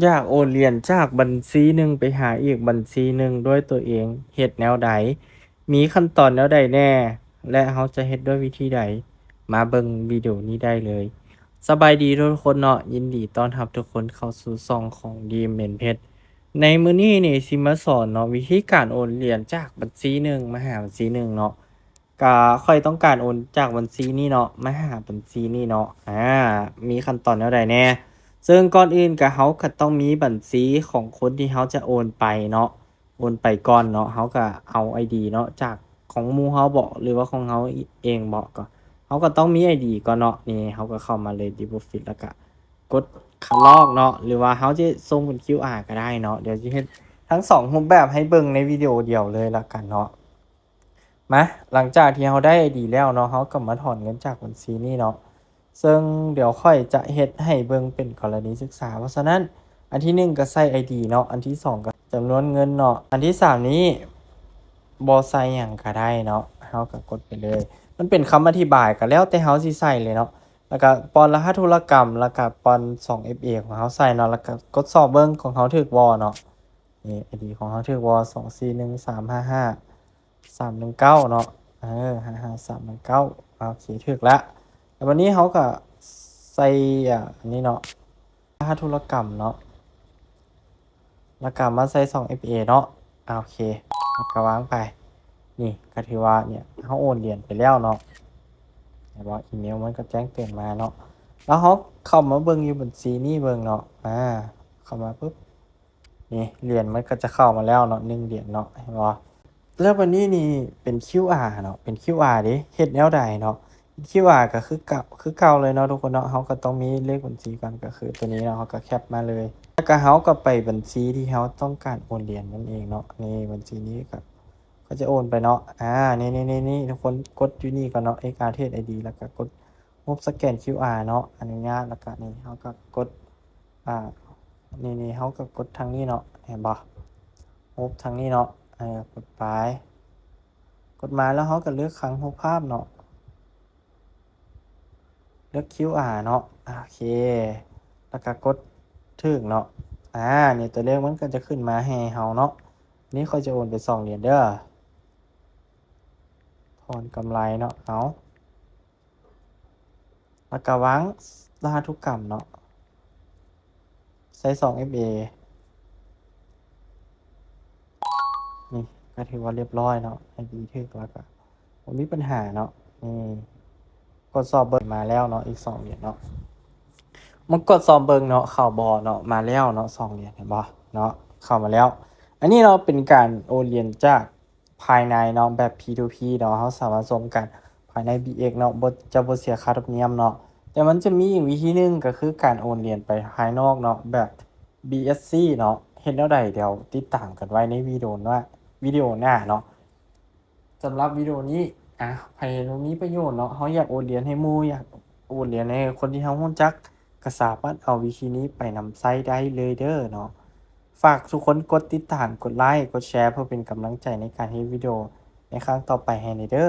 ຢາກໂອນຫຼຽນຈາກບັນຊີໜຶ່ງໄປຫາອີກບັນຊີໜຶ່ງດ້ວຍຕົວເອງ ເຮັດແນວໃດ? ມີຂັ້ນຕອນແນວໃດແດ່? ແລະ ເຮົາຈະເຮັດດ້ວຍວິທີໃດ? ມາເບິ່ງວິດີໂອນີ້ໄດ້ເລີຍ. ສະບາຍດີທຸກຄົນເນາະ, ຍິນດີຕ້ອນຮັບທຸກຄົນເຂົ້າສູ່ຊ່ອງຂອງ Dream Mate Pet. ໃນມື້ນີ້ນີ້ຊິມາສອນເນາະ ວິທີການໂອນຫຼຽນຈາກບັນຊີໜຶ່ງມາຫາບັນຊີໜຶ່ງເນາະ. ກະຂ້ອຍຕ້ອງການໂອນຈາກບັນຊີນີ້ເນາະ ມາຫາບັນຊີນີ້ເນາະ. ອາ ມີຂັ້ນຕອນແນວໃດແດ່? ເຊິ່ງກ່ອນອື່ນກະ ເຮົາກະຕ້ອງມີບັນຊີຂອງຄົນທີ່ເຮົາຈະໂອນໄປເນາະ, ໂອນໄປກ່ອນເນາະ. ເຮົາກະເອົາໄອດີເນາະ ຈາກຂອງໝູ່ເຮົາເບາະ ຫຼືວ່າຂອງເຮົາເອງເບາະ ກະ ເຮົາກະຕ້ອງມີໄອດີກ່ອນເນາະ. ນີ້ເຮົາກະເຂົ້າມາເລີຍ Deposit ແລ້ວກະກົດຄັດລອກເນາະ ຫຼືວ່າເຮົາຈະສົ່ງເປັນ ຄິວອາ ກະໄດ້ເນາະ. ດຽວຊິເຮັດທັງສອງຮູບແບບໃຫ້ເບິ່ງໃນວິດີໂອດຽວເລີຍລະກັນເນາະ. ມາ ຫຼັງຈາກທີ່ເຮົາໄດ້ໄອດີແລ້ວເນາະ ເຮົາກໍມາຖອນເງິນຈາກບັນຊີນີ້ເນາະ. ເຊິ່ງດຽວຂ້ອຍຈະເຮັດໃຫ້ເບິ່ງເປັນກໍລະນີສຶກສາ. ເພາະສະນັ້ນ ອັນທີໜຶ່ງກໍໃສ່ໄອດີເນາະ, ອັນທີສອງກໍຈຳນວນເງິນເນາະ, ອັນທີສາມນີ້ບໍ່ໃສ່ຫຍັງກໍໄດ້ເນາະ, ເຮົາກໍກົດໄປເລີຍ. ມັນເປັນຄຳອະທິບາຍ ກໍແລ້ວແຕ່ເຮົາຊິໃສ່ເລີຍເນາະ. ແລ້ວກໍປ້ອນລະຫັດທຸລະກຳ ແລ້ວກໍປ້ອນສອງເອັຟເອຂອງເຮົາໃສ່ເນາະ, ແລ້ວກໍກົດສອບເບິ່ງຂອງເຮົາຖືກບໍ່ເນາະ. ນີ້ ໄອດີຂອງເຮົາຖືກບໍ່? ສອງສີ່ໜຶ່ງສາມຫ້າຫ້າ ສາມໜຶ່ງເກົ້າເນາະ. ເອີ ຫ້າຫ້າສາມໜຶ່ງເກົ້າ ໂອເຄ ຖືກລະ. ແລ້ວບັດນີ້ເຮົາກໍໃສ່ ອາ ອັນນີ້ເນາະ ລະຫັດທຸລະກຳເນາະ ແລ້ວກໍມາໃສ່ສອງເອັຟເອເນາະ. ອາ ໂອເຄ ແລ້ວກໍວາງໄປ. ນີ້ກໍຖືວ່າ ເນຍ ເຮົາໂອນຫຼຽນໄປແລ້ວເນາະ. ເຫັນບໍ່? ອີເມວມັນກໍແຈ້ງເຕືອນມາເນາະ. ແລ້ວເຮົາເຂົ້າມາເບິ່ງຢູ່ບັນຊີນີ້ເບິ່ງເນາະ. ອາ ເຂົ້າມາປຶບ ນີ້ ຫຼຽນມັນກໍຈະເຂົ້າມາແລ້ວເນາະ ໜຶ່ງຫຼຽນເນາະ ເຫັນບໍ່? ແລ້ວບັດນີ້ນີ້ເປັນຄິວອາເນາະ ເປັນຄິວອາເດ້ ເຮັດແນວໃດເນາະ? ຄິວອາກໍຄືເກົ່າ ຄືເກົ່າເລີຍເນາະທຸກຄົນເນາະ. ເຮົາກໍຕ້ອງມີເລກບັນຊີກ່ອນ ກໍຄືຕົວນີ້ເນາະ ເຮົາກໍແຄັບມາເລີຍ ແລ້ວກໍເຮົາກໍໄປບັນຊີທີ່ເຮົາຕ້ອງການໂອນຫຼຽນນັ້ນເອງເນາະ. ນີ້ບັນຊີນີ້ກໍ ກໍຈະໂອນໄປເນາະ. ອາ ນີ້ໆໆ ທຸກຄົນກົດຢູ່ນີ້ກ່ອນເນາະ ເອັກອາເທຣດໄອດີ ແລ້ວກໍກົດຮູບສະແກນຄິວອາເນາະ ອະນຸຍາດ. ແລ້ວກໍນີ້ເຮົາກໍກົດ ອາ ນີ້ໆ ເຮົາກໍກົດທາງນີ້ເນາະ ເຫັນບໍ່? ຮູບທາງນີ້ເນາະ ເອີ ກົດໄປ ກົດມາແລ້ວເຮົາກໍເລືອກຄັງຮູບພາບເນາະ ເລືອກຄິວອາເນາະ ໂອເຄ ແລ້ວກໍກົດຖືກເນາະ. ອາ ນີ້ຕົວເລກມັນກໍຈະຂຶ້ນມາໃຫ້ເຮົາເນາະ. ນີ້ຂ້ອຍຈະໂອນໄປສອງຫຼຽນເດີ ຖອນກຳໄລເນາະ ເອົາ ແລ້ວກະວາງລະຫັດທຸກກຳເນາະ ໃສ່ສອງເອັຟເອ ນີ້ກະຖືວ່າລຽບຮ້ອຍເນາະ ໄອດີຖືກແລ້ວກະບໍ່ມີປັນຫາເນາະ. ນີ້ ກວດສອບເບິ່ງ ມາແລ້ວເນາະ ອີກສອງຫຼຽນເນາະ ມາກວດສອບເບິ່ງເນາະ ເຂົ້າບໍ່ເນາະ. ມາແລ້ວເນາະ ສອງຫຼຽນ ເຫັນບໍ່ເນາະ ເຂົ້າມາແລ້ວ. ອັນນີ້ເນາະ ເປັນການໂອນຫຼຽນຈາກ ພາຍໃນເນາະ ແບບ ພີທູພີ ເນາະ ເຮົາສາມາດສົ່ງກັນພາຍໃນ ບີເອັກ ເນາະ ບໍ່ ຈະບໍ່ເສຍຄ່າທຳນຽມເນາະ. ແຕ່ມັນຈະມີອີກວິທີໜຶ່ງ ກໍຄືການໂອນຫຼຽນໄປພາຍນອກເນາະ ແບບ ບີເອັສຊີ ເນາະ. ເຮັດແນວໃດ ດຽວຕິດຕາມກັນໄວ້ໃນວິດີໂອໜ້າ ວິດີໂອໜ້າເນາະ. ສຳລັບວິດີໂອນີ້ ອາ ໃຜເຫັນວ່າມີປະໂຫຍດເນາະ ເຮົາຢາກໂອນຫຼຽນໃຫ້ໝູ່ ຢາກໂອນຫຼຽນໃຫ້ຄົນທີ່ເຮົາຮູ້ຈັກ ກໍສາມາດເອົາວິທີນີ້ໄປນຳໃຊ້ໄດ້ເລີຍເດີເນາະ. ຝາກທຸກຄົນກົດຕິດຕາມ ກົດໄລ ກົດແຊ ເພື່ອເປັນກຳລັງໃຈໃນການເຮັດວິດີໂອໃນຄັ້ງຕໍ່ໄປໃຫ້ແດ່ເດີ.